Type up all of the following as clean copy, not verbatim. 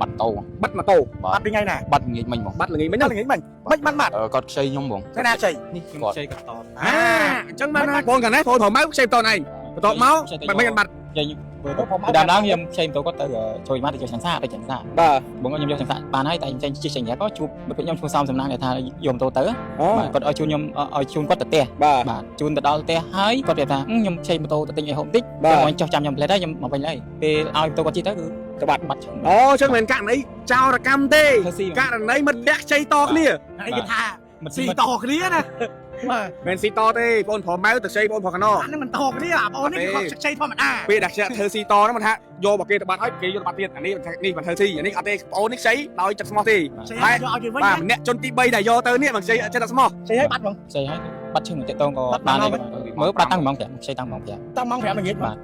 បាត់តោ បាត់ម៉ូតូ បាទ បាត់ពីថ្ងៃណា បាត់ងាកមិញហ្មង បាត់ល្ងាចមិញហ្នឹង បាត់ល្ងាចមិញមិនបាត់បាត់ គាត់ខ្ចីខ្ញុំហ្មង ថ្ងៃណាខ្ចី នេះខ្ញុំ គាត់ ខ្ចីគាត់តប អាអញ្ចឹងបានណាបងកាលណាបងប្រម៉ៅខ្ចីម៉ូតូឯងបន្ទាប់មកបាត់មិនបាត់ ខ្ចីមើលទៅពីដើមឡើងខ្ញុំខ្ចីម៉ូតូគាត់ទៅជួយមកទៅយកចង្សាទៅចង្សា បាទ បងខ្ញុំយកចង្សាបានហើយតែខ្ញុំចេញជិះចេញក៏ជួបមិត្តភក្តិខ្ញុំឈ្មោះសំសំណាងដែលថាយកម៉ូតូទៅ អូ បាទគាត់ឲ្យជូនខ្ញុំឲ្យជូនគាត់ទៅផ្ទះ បាទ បាទជូនទៅដល់ផ្ទះហើយគាត់ប្រាប់ថាខ្ញុំខ្ចីម៉ូតូទៅទិញឲ្យហូបបន្តិច បាទ ខ្ញុំចុះចាំខ្ញុំផ្លែដែរខ្ញុំមកវិញហើយពេលឲ្យម៉ូតូគាត់ជិះទៅគឺ ទៅបាត់ បាត់ឈឹង អូអញ្ចឹងមិនមែនករណីចោរកម្មទេ ធ្វើស៊ី ករណីមិត្តភក្តិខ្ចីតគ្នា ហើយគេថា មិន ស៊ីតគ្នាណាបាទ មិនស៊ីតទេបងប្រុសម៉ៅទៅខ្ចីបងប្រុសកណោ អានេះមិនតគ្នាអាបងនេះគឺគាត់ខ្ចីធម្មតា ពេលដែលខ្ញុំធ្វើស៊ីតហ្នឹងមិនថាយកមកគេទៅបាត់ហើយគេយកទៅបាត់ទៀតអានេះនេះមិនធ្វើស៊ីអានេះអត់ទេបងនេះខ្ចីដោយចិត្តស្មោះទេ ខ្ចីឲ្យយកឲ្យគេវិញ បាទម្នាក់ជនទី3ដែលយកទៅនេះមិនខ្ចីចិត្តស្មោះ ខ្ចីឲ្យបាត់ហ្មង ខ្ចីហើយបាត់ឈឹងតិចតងក៏បានដែរមើលបាត់តាំងម៉ោង5ខ្ចីតាំងម៉ោង5 តាំងម៉ោង5ល្ងាច បាទ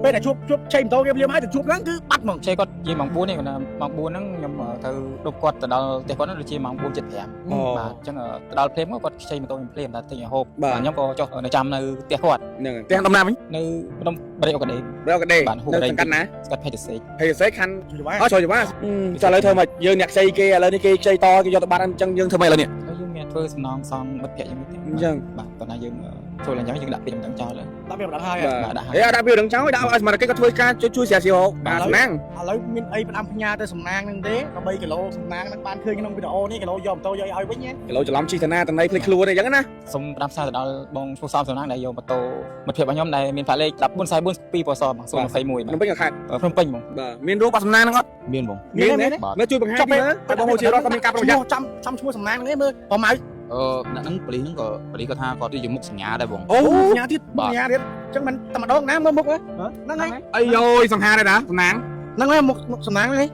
ពេលដែលជួបជួបខ្ចីម៉ូតូគេភ្លាមហើយទៅជួបហ្នឹងគឺបាត់ហ្មង ខ្ចីគាត់និយាយម៉ោង4នេះគាត់ថាម៉ោង4ហ្នឹងខ្ញុំទៅដប់គាត់ទៅដល់ផ្ទះគាត់ហ្នឹងដូចជាម៉ោង4:75បាទអញ្ចឹងទៅដល់ភ្លាមគាត់ខ្ចីម៉ូតូខ្ញុំភ្លាមតែទិញឲ្យហូបបាទខ្ញុំក៏ចុះនៅចាំនៅផ្ទះគាត់ ហ្នឹងផ្ទះដំណាំវិញ នៅម្ដុំបរិយអូកាដេ រកដេ បាទហូប នៅសង្កាត់ណា ស្កាត់ភេទសេក ហើយសេខណ្ឌ ជួយវ៉ា អត់ចូលច្បាស់ចាឥឡូវធ្វើម៉េចយើងអ្នកខ្ចីគេឥឡូវនេះគេខ្ចីតគេយកទៅបាត់អញ្ចឹងយើងធ្វើម៉េចឥឡូវនេះ ហើយយើងមានធ្វើសំណងសងមិត្តភក្តិយើងទេ អញ្ចឹង បាទតោះណាយើងចូលឡើងអញ្ចឹងយើងដាក់ពាក្យមិនដឹងចោលហើយ ដាក់វាមិនដឹងហើយ បាទដាក់ហើយ ហេដាក់វារឿងចោលដាក់ឲ្យសមត្ថកិច្ចគាត់ធ្វើការជួយជួយស្រាវជ្រាវបាទសំណាង ឥឡូវមានអីផ្ដាំផ្ញើទៅសំណាងហ្នឹងទេ3គីឡូសំណាងហ្នឹងបានឃើញក្នុងវីដេអូនេះគីឡូយកម៉ូតូយកឲ្យវិញណា គីឡូច្រឡំជិះតាណាតណៃភ្លេចខ្លួនអីចឹងណា សូមផ្ដាំសារទៅដល់បងឈ្មោះសំសំណាងដែលយកម៉ូតូមិត្តភក្តិរបស់ខ្ញុំដែលមានផ្លាកលេខ1444 2ពស021 ភ្នំពេញក៏ខេត្ត ភ្នំពេញហ្មង បាទមានរូបបាត់សំណាងហ្នឹងអត់ មានបង មានទេមើលជួយបង្ហាញមើលឲ្យបងប្អូនជារដ្ឋក៏មានការប្រុងប្រយ័ត្ន ចាំចាំឈ្មោះសំណាងហ្នឹងឯងមើលប្រម៉ៅ អ្នកហ្នឹងប៉ូលីសហ្នឹងក៏ប៉ូលីសគាត់ថាគាត់ជាមុខសញ្ញាដែរបង អូ សញ្ញាទៀតសញ្ញាទៀតអញ្ចឹងមិនតែម្ដងណាមើលមុខហ្នឹងហើយ អីយយសង្ហាដែរណាសំណាង ហ្នឹងហើយមុខសំណាងហ្នឹង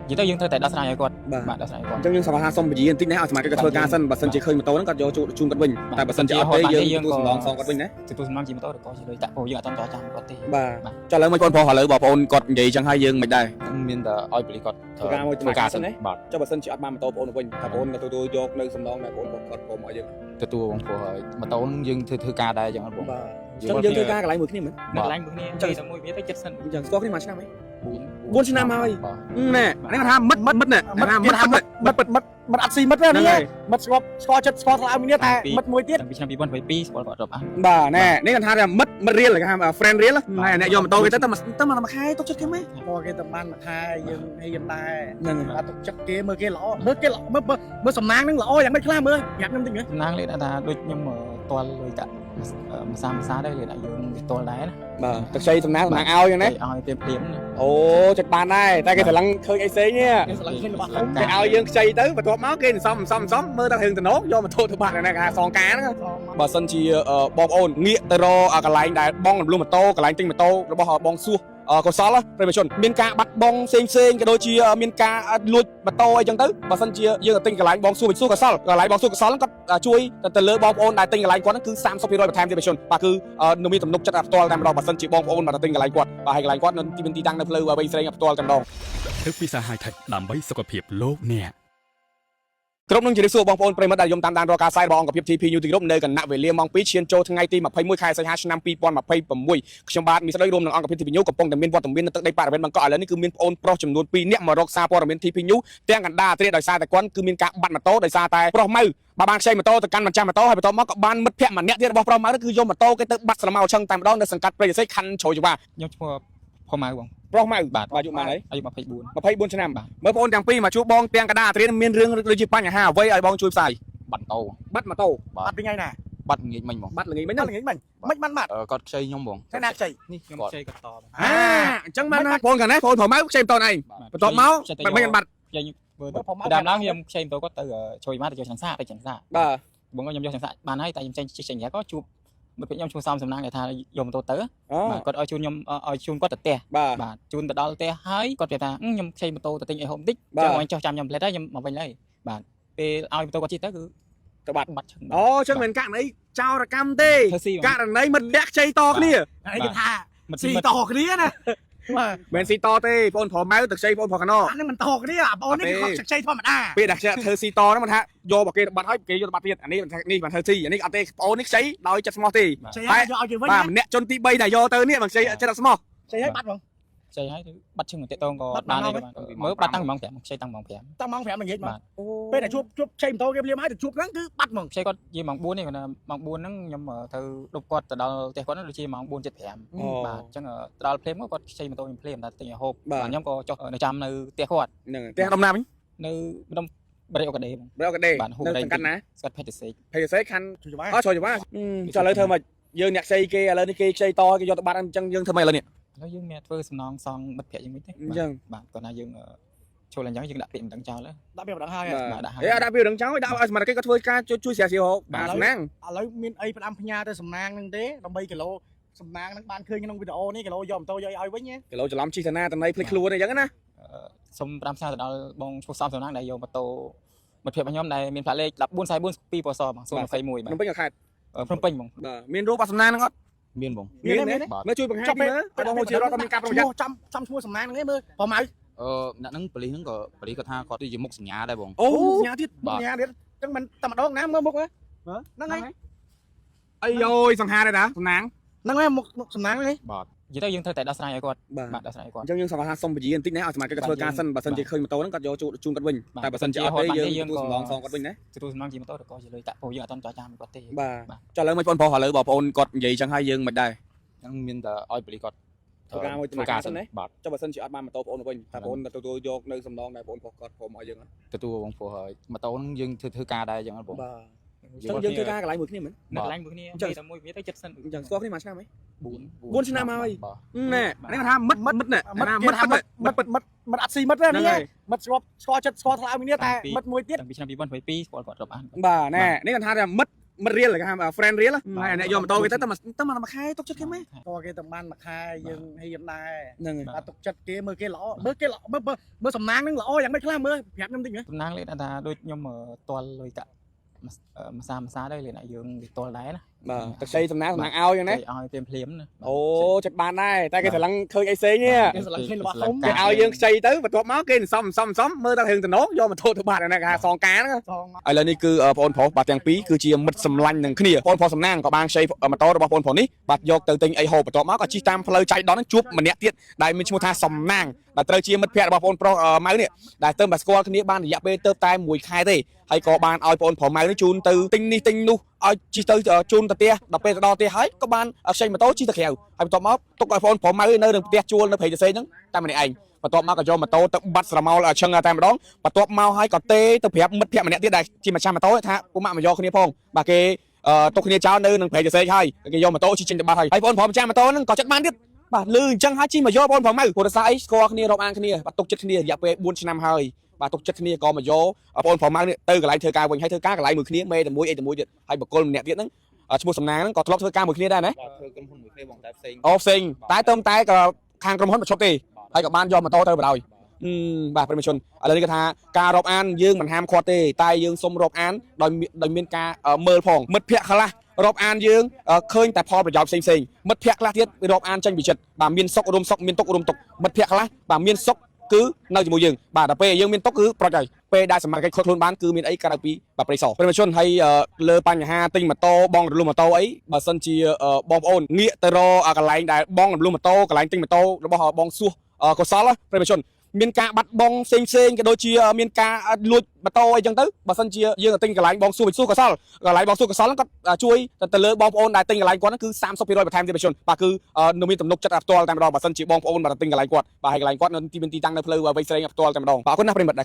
និយាយទៅយើងត្រូវតែដោះស្រាយឲ្យគាត់ បាទ បាទដោះស្រាយឲ្យគាត់ អញ្ចឹងយើងសង្ឃថាសុំពជាបន្តិចណាឲ្យសមាជិកគាត់ធ្វើការសិនបើសិនជាឃើញម៉ូតូហ្នឹងគាត់យកជូនគាត់វិញតែបើសិនជាអត់ទេយើងទទួលសំណងសងគាត់វិញណា ទទួលសំណងជាម៉ូតូឬក៏ជាលុយតាក់ព្រោះយើងអត់ទាន់ចរចាគាត់ទេ បាទចាឥឡូវមកបងប្រុសឥឡូវបងប្អូនគាត់និយាយចឹងហើយយើងមិនដែរ មានតែឲ្យប៉ូលីសគាត់ ធ្វើការមួយ ធ្វើការ សិនណា បាទ ចុះបើសិនជាអត់បានម៉ូតូបងប្អូនវិញតើបងប្អូនទទួលយកនៅសំណងដែលបងប្អូនគាត់ព្រមឲ្យយើង ទទួលបងព្រោះហើយម៉ូតូហ្នឹងយើងធ្វើធ្វើការដែរអញ្ចឹងអត់បង បាទអញ្ចឹងយើងធ្វើការកន្លែងមួយគ្នាមែន នៅកន្លែងមួយគ្នាទៅតែមួយវាទៅចិត្តសិន អញ្ចឹងស្គាល់គ្នាមួយឆ្នាំហី4ឆ្នាំហើយ បាទ ណែនេះគាត់ថាមិត្តមិត្តណែ មិត្ត ថាមិត្ត មិត្តមិត្តមិត្តមិត្តអត់ស៊ីមិត្តទេនេះមិត្តស្គាល់ស្គាល់ចិត្តស្គាល់ថ្លើមគ្នាតែមិត្តមួយទៀត តាំងពីឆ្នាំ2022ស្គាល់គាត់រាប់អាន បាទណែនេះគាត់ថាមិត្តមិត្តរៀលគេថា friend រៀលហើយអ្នកយកម៉ូតូគេទៅទៅមួយខែទុកចិត្តគេមែន พอគេទៅបានមួយខែយើងហ៊ានដែរ ហ្នឹង អត់ទុកចិត្តគេមើលគេល្អមើលគេល្អមើលមើលសំណាងហ្នឹងល្អយ៉ាងម៉េចខ្លះមើលប្រាប់ខ្ញុំតិចមើល សំណាងលេខថាដូចខ្ញុំតល់លុយតាក់មួយសាមួយសាដែរលេខដាក់យើងវាតល់ដែរណា បាទទឹកខ្ចីសំណាងសំណាងឲ្យហ្នឹងណា គេឲ្យភ្លាមភ្លាមណា អូចិត្តបានដែរតែគេស្រឡឹងឃើញអីផ្សេងនេះ គេស្រឡឹងឃើញរបស់ធំ គេឲ្យយើងខ្ចីទៅបន្ទាប់មកគេសំសំសំមើលតែរឿងតំណងយកមកទោទៅបាត់ហ្នឹងគេថាសងការហ្នឹងបើសិនជាបងប្អូនងាកទៅរកកន្លែងដែលបងរំលោះម៉ូតូកន្លែងទិញម៉ូតូរបស់បងសួសកុសលប្រិយជនមានការបាត់បង់ផ្សេងផ្សេងក៏ដូចជាមានការលួចម៉ូតូអីចឹងទៅបើសិនជាយើងទៅទិញកន្លែងបងសួសវិសួសកុសលកន្លែងបងសួសកុសលគាត់ជួយទៅលើបងប្អូនដែលទិញកន្លែងគាត់ហ្នឹងគឺ30%បន្ថែមទៀតប្រិយជនបាទគឺនៅមានទំនុកចិត្តផ្ទាល់តែម្ដងបើសិនជាបងប្អូនមកទៅទិញកន្លែងគាត់បាទហើយកន្លែងគាត់នៅទីមានទីតាំងនៅផ្លូវវែងស្រេងផ្ទាល់តែម្ដង ទឹកពិសា High Tech ដើម្បីសុខភាពលោកអ្នក ក្រុមនឹងជម្រាបសួរបងប្អូនប្រិយមិត្តដែលយំតាមដានរាល់ការផ្សាយរបស់អង្គភាព TP News ទីក្រុមនៅគណៈវេលាម៉ោង2ឈានចូលថ្ងៃទី21ខែសីហាឆ្នាំ2026ខ្ញុំបាទមីស្ដីរួមនឹងអង្គភាព TP News កំពុងតែមានវត្តមាននៅទឹកដីបរិវេណបឹងកក់ឥឡូវនេះគឺមានប្អូនប្រុសចំនួន2នាក់មករកសារព័ត៌មាន TP News ទាំងកណ្ដាលអាត្រាដោយសារតែគាត់គឺមានការបាត់ម៉ូតូដោយសារតែប្រុសម៉ៅបើបានខ្ចីម៉ូតូទៅកាន់ម្ចាស់ម៉ូតូហើយបន្ទាប់មកក៏បានមិត្តភក្តិម្នាក់ទៀតរបស់ប្រុសម៉ៅនោះគឺយកម៉ូតូគេទៅបាត់ស្រមោលឆឹងតែម្ដងនៅសង្កាត់ព្រៃសេខណ្ឌជ្រោយចង្វា ខ្ញុំឈ្មោះផម៉ៅបង ប្រុសម៉ៅ បាទ បាទអាយុប៉ុន្មានហើយ អាយុ24 24ឆ្នាំ បាទ មើលបងប្អូនទាំងពីរមកជួបបងទាំងកណ្ដាលអាត្រាមានរឿងដូចជាបញ្ហាអ្វីឲ្យបងជួយផ្សាយ បាត់ម៉ូតូ បាត់ម៉ូតូ បាត់ពីថ្ងៃណា បាត់ងាកមិញហ្មង បាត់ល្ងាចមិញហ្នឹង បាត់ល្ងាចមិញមិនបាត់បាត់ គាត់ខ្ចីខ្ញុំបង ថ្ងៃណាខ្ចី នេះខ្ញុំខ្ចីគាត់តប អាអញ្ចឹងបានណាបងកាលណាបងប្រម៉ៅខ្ចីម៉ូតូឯងបន្ទាប់មកបាត់មិនបាត់ ខ្ចីមើលទៅពីដើមឡើងខ្ញុំខ្ចីម៉ូតូគាត់ទៅជួយមកទៅយកចង្សាទៅចង្សា បាទ បងខ្ញុំយកចង្សាបានហើយតែខ្ញុំចេញជិះចេញក៏ជួបមិត្តភក្តិខ្ញុំឈ្មោះសំសំណាងដែលថាយកម៉ូតូទៅ អូ បាទគាត់ឲ្យជូនខ្ញុំឲ្យជូនគាត់ទៅផ្ទះ បាទ បាទជូនទៅដល់ផ្ទះហើយគាត់ប្រាប់ថាខ្ញុំខ្ចីម៉ូតូទៅទិញឲ្យហូបបន្តិច បាទ ចាំឲ្យចុះចាំខ្ញុំផ្លែដែរខ្ញុំមកវិញហើយបាទពេលឲ្យម៉ូតូគាត់ជិះទៅគឺ ទៅបាត់ បាត់ឈឹង អូអញ្ចឹងមិនករណីចោរកម្មទេ ធ្វើស៊ី ករណីមិត្តភក្តិខ្ចីតគ្នា ហើយគេថា មិត្តមិត្ត ស៊ីតគ្នាណាបាទ មិនស៊ីតទេបងប្រុសម៉ៅទៅខ្ចីបងប្រុសកណោ អានេះមិនតគ្នាអាបងនេះគឺគាត់ខ្ចីធម្មតា ពេលដែលខ្ញុំធ្វើស៊ីតហ្នឹងមិនថាយកមកគេទៅបាត់ហើយគេយកទៅបាត់ទៀតអានេះនេះមិនធ្វើស៊ីអានេះអត់ទេបងនេះខ្ចីដោយចិត្តស្មោះទេ ខ្ចីឲ្យយកឲ្យគេវិញ បាទម្នាក់ជនទី3ដែលយកទៅនេះមិនខ្ចីចិត្តស្មោះ ខ្ចីឲ្យបាត់ហ្មង ខ្ចីហើយទៅបាត់ឈឹងតាក់តងក៏បានដែរបាទមើលបាត់តាំងម៉ោង5ខ្ចីតាំងម៉ោង5 តាំងម៉ោង5ល្ងាចមក បាទ ពេលដែលជួបជួបខ្ចីម៉ូតូគេភ្លាមហើយទៅជួបហ្នឹងគឺបាត់ហ្មង ខ្ចីគាត់និយាយម៉ោង4នេះគាត់ថាម៉ោង4ហ្នឹងខ្ញុំទៅដប់គាត់ទៅដល់ផ្ទះគាត់ដូចជាម៉ោង4:75បាទអញ្ចឹងទៅដល់ភ្លាមគាត់ខ្ចីម៉ូតូខ្ញុំភ្លាមតែទិញឲ្យហូបបាទខ្ញុំក៏ចុះនៅចាំនៅផ្ទះគាត់ ហ្នឹងផ្ទះដំណាំវិញ នៅម្ដុំបរិយអូកាដេបង ប្រកដេ បាទហូបដី នៅសង្កាត់ណា ស្កាត់ភេទសេក ភេទសេខណ្ឌ ជួយច្បាស់ អត់ចូលច្បាស់ចុះឥឡូវធ្វើម៉េចយើងអ្នកខ្ចីគេឥឡូវនេះគេខ្ចីតគេយកទៅបាត់អញ្ចឹងយើងធ្វើម៉េចឥឡូវនេះ ឥឡូវយើងមានធ្វើសំណងសងមិត្តភក្តិយើងវិញទេ អញ្ចឹង បាទគាត់ថាយើងចូលអញ្ចឹងយើងដាក់ពាក្យមិនដឹងចោល ដាក់វាមិនដឹងហើយ បាទដាក់ហើយ ហេដាក់វាដឹងចោលដាក់ឲ្យសមត្ថកិច្ចគាត់ធ្វើការជួយស្រាវជ្រាវរកបាទសំណាង ឥឡូវមានអីផ្ដាំផ្ញើទៅសំណាងហ្នឹងទេដើម្បីគីឡូសំណាងហ្នឹងបានឃើញក្នុងវីដេអូនេះគីឡូយកម៉ូតូយកឲ្យវិញណា គីឡូច្រឡំជិះតាណាតណៃភ្លេចខ្លួនអញ្ចឹងណា សូមផ្ដាំផ្ញើទៅដល់បងឈ្មោះសំសំណាងដែលយកម៉ូតូមិត្តភក្តិរបស់ខ្ញុំដែលមានផ្លាកលេខ1444 2ពសបង021បាទ ភ្នំពេញក៏ខេត្ត ភ្នំពេញបង បាទមានរូបអាសំណាងហ្នឹងអត់ មានបង មានទេ បាទ មើលជួយបង្ហាញពីមើលឲ្យបងប្អូនជារដ្ឋគាត់មានការប្រុងប្រយ័ត្ន ចាំចាំឈ្មោះសំណាងហ្នឹងឯងមើលប្រម៉ៅ អឺអ្នកហ្នឹងប៉ូលីសហ្នឹងក៏ប៉ូលីសគាត់ថាគាត់ជាមុខសញ្ញាដែរបង អូសញ្ញាទៀត បាទ ញ៉ាទៀតចឹងមិនតែម្ដងណាមើលមុខហ្នឹងហើយ អាយយសង្ហាដែរណាសំណាង ហ្នឹងហើយមុខមុខសំណាងហ្នឹង បាទ និយាយទៅយើងត្រូវតែដោះស្រាយឲ្យគាត់ បាទ បាទដោះស្រាយឲ្យគាត់ អញ្ចឹងយើងសង្ឃថាសុំពជាបន្តិចណាឲ្យសមាជិកគាត់ធ្វើការសិនបើសិនជាឃើញម៉ូតូហ្នឹងគាត់យកជូនគាត់វិញ បាទ តែបើសិនជាអត់ទេយើងទទួលសំណងសងគាត់វិញណា ទទួលសំណងជាម៉ូតូឬក៏ជាលុយកាក់ព្រោះយើងអត់ទាន់ចរចាមួយគាត់ទេ បាទ បាទ ចុះឥឡូវមិនបងប្រុសឥឡូវបងប្អូនគាត់និយាយចឹងហើយយើងមិនដែរ ហ្នឹងមានតែឲ្យប៉ូលីសគាត់ ធ្វើការមួយ ធ្វើការ សិនណា បាទ ចុះបើសិនជាអត់បានម៉ូតូបងប្អូនមកវិញតែបងប្អូនទទួលយកនៅសំណងដែលបងប្អូនប្រុសគាត់ព្រមឲ្យយើងអត់ ទទួលបងព្រោះហើយម៉ូតូហ្នឹងយើងធ្វើធ្វើការដែរអញ្ចឹងអត់បង បាទអញ្ចឹងយើងធ្វើការកន្លែងមួយគ្នាមែន នៅកន្លែងមួយគ្នា អញ្ចឹង តែមួយគ្នាទៅចិត្តសិន អញ្ចឹងស្គាល់គ្នាមួយឆ្នាំហី 4 4ឆ្នាំហើយ បាទ ណែនេះគាត់ថាមិត្តមិត្តណែ មិត្ត មិត្ត គេថាមិ មិត្ត ត្តមិត្តមិត្តមិត្តអត់ស៊ីមិត្តទេនេះ ហ្នឹងហើយ មិត្តស្គាល់ស្គាល់ចិត្តស្គាល់ថ្លើមគ្នាតែមិត្តមួយទៀត តាំងពីឆ្នាំ2022ស្គាល់គាត់រាប់អានគាត់ បាទណែនេះគាត់ថាថាមិត្តមិត្តរៀលគេថា friend រៀលហើយអ្នកយកម៉ូតូគេទៅតែតែមួយខែទុកចិត្តគេមែន តគេតែបានមួយខែយើងហ៊ានដែរ ហ្នឹងហើយ បាទទុកចិត្តគេមើលគេល្អមើលគេល្អមើលមើលសំណាងហ្នឹងល្អយ៉ាងម៉េចខ្លះមើលប្រាប់ខ្ញុំតិចមើល តំណាងលេខថាដូចខ្ញុំតល់លុយកាក់មួយសាមួយសាដែរលេខណាយើងវាតល់ដែរណា បាទទឹកខ្ចីសំណាងសំណាងឲ្យហ្នឹងណា គេឲ្យភ្លាមភ្លាមណា អូចិត្តបានដែរតែគេស្រឡឹងឃើញអីផ្សេងនេះ គេស្រឡឹងឃើញរបស់ធំ គេឲ្យយើងខ្ចីទៅបន្ទាប់មកគេសំសំសំមើលតែរឿងតំណងយកមកធ្វើទៅបាត់ហ្នឹងគេថាសងការហ្នឹង សង ឥឡូវនេះគឺបងប្អូនប្រុសបាទទាំងពីរគឺជាមិត្តសម្លាញ់នឹងគ្នាបងប្អូនប្រុសសំណាងក៏បានខ្ចីម៉ូតូរបស់បងប្អូនប្រុសនេះបាទយកទៅទិញអីហូបបន្ទាប់មកក៏ជិះតាមផ្លូវចៃដន្យហ្នឹងជួបម្នាក់ទៀតដែលមានឈ្មោះថាសំណាងដែលត្រូវជាមិត្តភ័ក្តិរបស់បងប្អូនប្រុសម៉ៅនេះដែលទៅមកស្គាល់គ្នាបានរយៈពេលទៅតែមួយខែទេហើយក៏បានឲ្យបងប្អូនប្រុសម៉ៅនេះជូនទៅទិញនេះទិញនោះឲ្យជិះទៅជូនទៅផ្ទះដល់ពេលទៅដល់ផ្ទះហើយក៏បានខ្ចីម៉ូតូជិះទៅក្រៅហើយបន្ទាប់មកទុកឲ្យបងប្អូនប្រុសម៉ៅនៅនឹងផ្ទះជួលនៅព្រៃកសេហ្នឹងតែម្នាក់ឯងបន្ទាប់មកក៏យកម៉ូតូទៅបាត់ស្រមោលឈឹងតែម្ដងបន្ទាប់មកហើយក៏ទេទៅប្រាប់មិត្តភ័ក្តិម្នាក់ទៀតដែលជាម្ចាស់ម៉ូតូថាពុកម៉ាក់មកយកគ្នាផងបាទគេទុកគ្នាចោលនៅនឹងព្រៃកសេហើយគេយកម៉ូតូជិះចេញទៅបាត់ហើយហើយបងប្អូនម្ចាស់ម៉ូតូហ្នឹងក៏ចិត្តបានទៀតបាទលឺអញ្ចឹងហើយជិះមកយកបងប្រុសម៉ៅព្រោះដោយសារអីស្គាល់គ្នារាប់អានគ្នាបាទទុកចិត្តគ្នារយៈពេល4ឆ្នាំហើយបាទទុកចិត្តគ្នាក៏មកយកបងប្រុសម៉ៅនេះទៅកន្លែងធ្វើការវិញហើយធ្វើការកន្លែងមួយគ្នាមេតែមួយអីតែមួយទៀតហើយបកគលម្នាក់ទៀតហ្នឹងឈ្មោះសំណាងហ្នឹងក៏ធ្លាប់ធ្វើការមួយគ្នាដែរណា បាទធ្វើក្រុមហ៊ុនមួយគ្នាបងតែផ្សេង អូផ្សេងតែទៅតែក៏ខាងក្រុមហ៊ុនបញ្ឈប់ទេហើយក៏បានយកម៉ូតូទៅបណ្ដោយបាទប្រិមជនឥឡូវនេះគេថាការរាប់អានយើងមិនហាមឃាត់ទេតែយើងសុំរាប់អានដោយដោយមានការមើលផងមិត្តភ័ក្តិខ្លះរាប់អានយើងឃើញតែផលប្រយោជន៍ផ្សេងផ្សេងមិត្តភ័ក្តិខ្លះទៀតរាប់អានចេញពីចិត្តបាទមានសុខរួមសុខមានទុក្ខរួមទុក្ខមិត្តភ័ក្តិខ្លះបាទមានសុខគឺនៅជាមួយយើងបាទដល់ពេលយើងមានទុក្ខគឺប្រចហើយពេលដែលសមត្ថកិច្ចខុសខ្លួនបានគឺមានអីក្រៅពីបាទប្រេសប្រិមជនហើយលើបញ្ហាទិញម៉ូតូបងរំលោះម៉ូតូអីបើសិនជាបងប្អូនងាកទៅរកកន្លែងដែលបងរំលោះម៉ូតូកន្លែងទិញម៉ូតូរបស់បងសួសកុសលប្រិមជនមានការបាត់បង់ផ្សេងផ្សេងក៏ដូចជាមានការលួចម៉ូតូអីចឹងទៅបើសិនជាយើងទៅទិញកន្លែងបងសួសកុសលកន្លែងបងសួសកុសលហ្នឹងគាត់ជួយទៅលើបងប្អូនដែលទិញកន្លែងគាត់ហ្នឹងគឺ30%បន្ថែមទៀតប្រិជនបាទគឺនៅមានទំនុកចិត្តផ្ទាល់តែម្ដងបើសិនជាបងប្អូនមកទិញកន្លែងគាត់បាទហើយកន្លែងគាត់នៅទីមានទីតាំងនៅផ្លូវវៃស្រេងផ្ទាល់តែម្ដងបាទអរគុណណាស់ប្រិមិត្ត